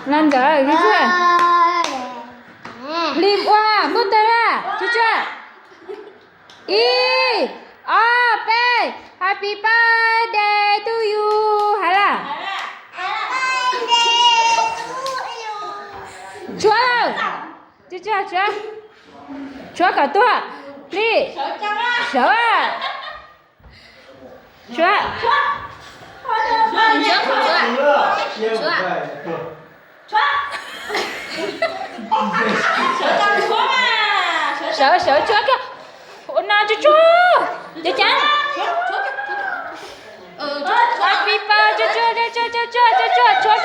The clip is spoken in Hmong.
Los ntawd, tsuag tsuag. Lim ua, muab tawg na, tsuag tsuag. Ib, ob, peb, Happy birthday to you, hais lawm. Tshuab lawm. Tshuab, tshuab, tshuab kom tuag. Plis. Sawv. Tshuab. Sawv, sawv tshuab kiag. Ua no tshuab tshuab. Cov cas. Happy birthday, tshuab, tshuab, tshuab, tshuab, tshuab, tshuab, tshuab